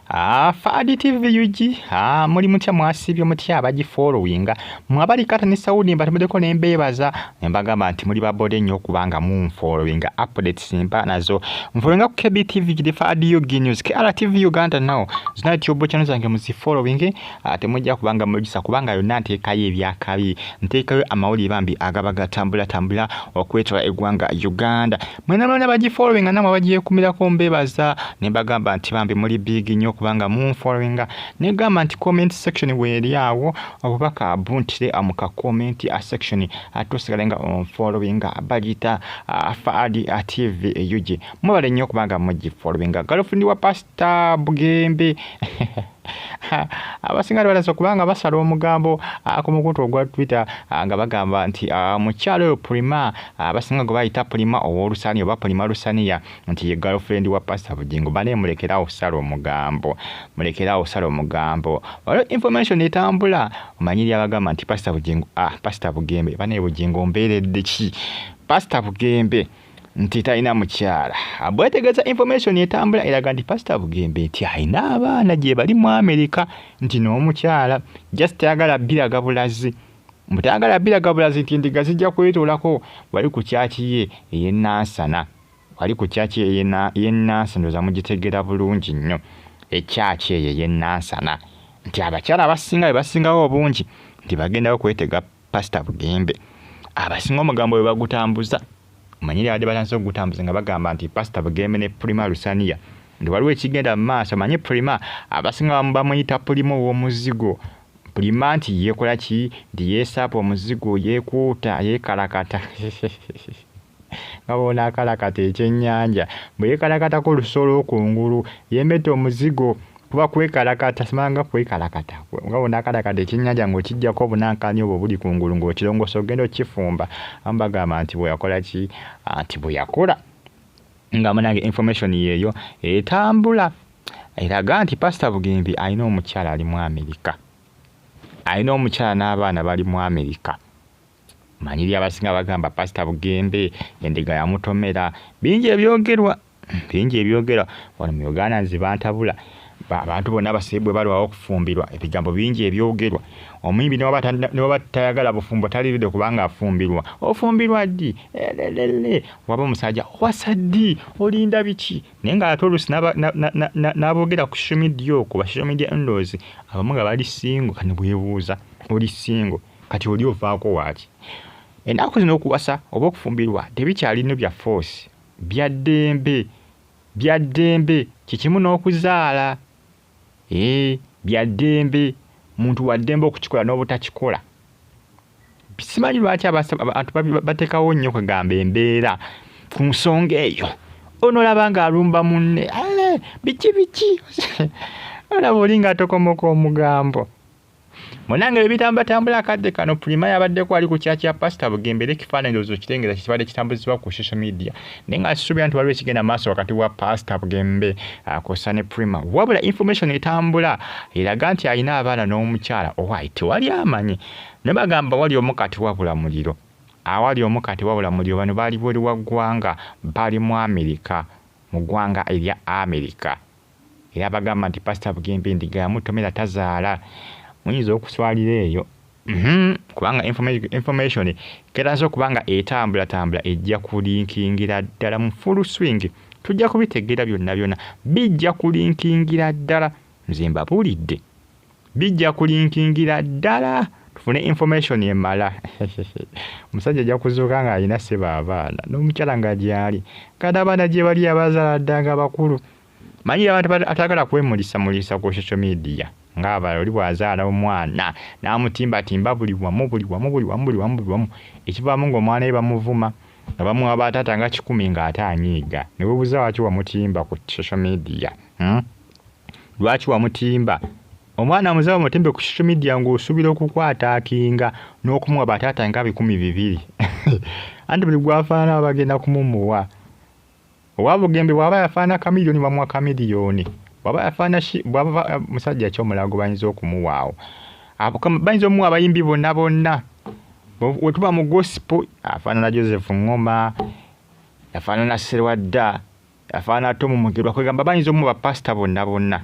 Faadi TV UG, muli mutya? Mwasiibye mutya abagifollowinga? Mwe abali Qatar ne Saudi, mbatumiddeko ne mbeebaza ne mbagamba nti muli babode nnyo okubanga munfollowinga. Updates mba nazo. Nfollowinga ku KBTV giri Faadi UG News, KRTV Uganda now. Zonna YouTube channel zange muzifollowinge, temujja kubanga mugisa kubanga yonna nteekayo ebyakabi, nteekayo amawulire bambi agaba gatambulatambula okwetola eggwanga Uganda. Mwena mwena bagifollowinga namwe abagyekumirako mbeebaza ne mbagamba nti bambi muli big nnyo kubanga munfollowinga. Negamba nti comment section weeri awo, obubaka buntire mu ka comment section, ate osigale nga onfollowinga. Bagiyita Faadi TV UG. Mwebale nnyo okubanga mugifollowinga. Girlfriend wa Pastor Bugembe, abasinga balaze okubanga basala omugambo ku mukutu ogwa Twitter nga bagamba nti mukyala oyo Prima, abasinga gwe bayita Prima ow'Olusaniya oba Prima Lusaniya, nti ye girlfriend wa Pastor Bugingo. Bane, mulekerawo okusala omugambo, mulekerawo okusala omugambo. Waliwo information etambula, omanyiri abagamba nti Pastor Bugingo, Pastor Bugembe, bane, Bugingo mbeeredde ki, Pastor Bugembe nti talina mukyala. Bwetegeeza information etambula eraga nti Pastor Bugembe nti alina abaana gye bali mu Amerika, nti n'omukyala, just tayagala biraga bulazi, mbu tayagala biraga bulazi nti endiga zijja kwetoolako. Wali ku church ye ey'enansana, wali ku church ye ey'enansana, ndowooza mugitegeera bulungi nnyo e church eyo ey'enansana, nti abakyala abasinga be basingawo obungi nti bagendayo kwetega Pastor Bugembe. Abasinga omugambo bwe bagutambuza, omanyiri abadde batandise okugutambuza nga bagamba nti Pastor Bugembe ne Prima Lusaniya nti waliwo ekigenda mu maaso. Manyi Prima abasinga bamuyita Prima ow'omuzigo, Prima nti yeekola ki, nti yeesaapa omuzigo, yeekuuta, yeekalakata nga bw'onaakalakata ekyennyanja, bwe yeekalakatako olusu olw'okungulu, yeemeta omuzigo. Kuba kwekalakata, simanga kwekalakata nga bw'onaakalakata ekyennyanja ng'okiggyako obunankani obwo obuli kungulu ng'okirongoosa ogenda okifumba. Abamu bagamba nti bwe yakola ki, nti bwe yakola nga munange. Information yeeyo etambula eraga nti Pasita Bugembe alina omukyala ali mu Amerika, alina omukyala n'abaana bali mu Amerika. Manyiri abasinga bagamba Pasita Bugembe endiga yamutomera. Bingi ebyogerwa, bingi ebyogerwa wano mu Uganda. Nze bantabula abantu bonna bwe balwawo okufumbirwa, ebigambo bingi ebyogerwa. Omuyimbi newaba tayagala bufumbo taliridde kubanga afumbirwa. Ofumbirwa ddi? Elelele, waba omusajja owasa ddi? Olinda biki? Naye nga ate oluusi n'aboogera ku social media okwo, ba social media in-laws abamu nga bali single. Kati bwebuuza, oli single kati oli ovaako waaki? Ennaku zino okuwasa oba okufumbirwa tebikyali nnyo bya force, bya ddembe, bya ddembe. Kikimu n'okuzaala, ee, bya ddembe, muntu wa ddembe okukikola n'obutakikola. Simanyi lwaki abantu bateekawo nnyo kwegamba embeera ku nsonga eyo. Onolaba ng'alumba munne biki biki, olaba oli ng'atokomoka omugambo. Munange bwe bitambula akadde kano, Prima yabaddeko ali ku church ya Pasita Bugembe, era ekifaananyi ndowooza okirengera kibadde kitambuzibwa ku social media, naye nga sisuubira nti waliwo ekigenda maaso wakati wa Pasita Bugembe kw'ossa ne Prima. Wabula information etambula eraga nti alina abaana n'omukyala owaayi tewali amanyi, ne bagamba wali omu kati wabula muliro, awali omu kati wabula muliro. Bano baali bweru wa ggwanga, bali mu Amerika, mu ggwanga erya Amerika, era bagamba nti Pasita Bugembe endiga yamutomera, tazaala. Muyinza okuswalira eyo, kubanga information keranze okuba nga etambulatambula ejja kulinkingira ddala mu full swing. Tujja kubitegeera byonna byonna, bijja kulinkingira ddala. Nze mbabuulidde, bijja kulinkingira ddala tufune information emala. Omusajja ajja kuzuuka ng'alina ssebo abaana n'omukyala nga gyali, kati abaana gye bali abazaala dda nga bakulu. Manyi abantu atagala kwemulisamulisa ku social media ng'abalala. Oli bw'azaala omwana n'amutimbatimba buli wamu, buli wamu, buli wamu, buli wamu, buli wamu, ekivaamu ng'omwana we bamuvuma nga bamuwa bataata nga 100, ng'ate anyiiga. Ne weebuuza lwaki wamutimba ku social media, Lwaki wamutimba? Omwana muzaale omutimbe ku social media ng'osuubira okukwataakinga n'okumuwa bataata nga 200, anti buli gwafaanana bagenda kumumuwa. Owa Bugembe bw'aba yafaanana Chameleone, bamuwa Chameleone. Bw'aba yafaanana, bw'aba musajja ki omulala gwe bayinza okumuwa awo? Bayinza omuwa abayimbi bonna bonna. We tuba mu gospel, afaanana Joseph Ngoma, yafaanana Serwadda, afaanana Tom Mugerwa. Kwegamba bayinza omuwa bapasita bonna bonna.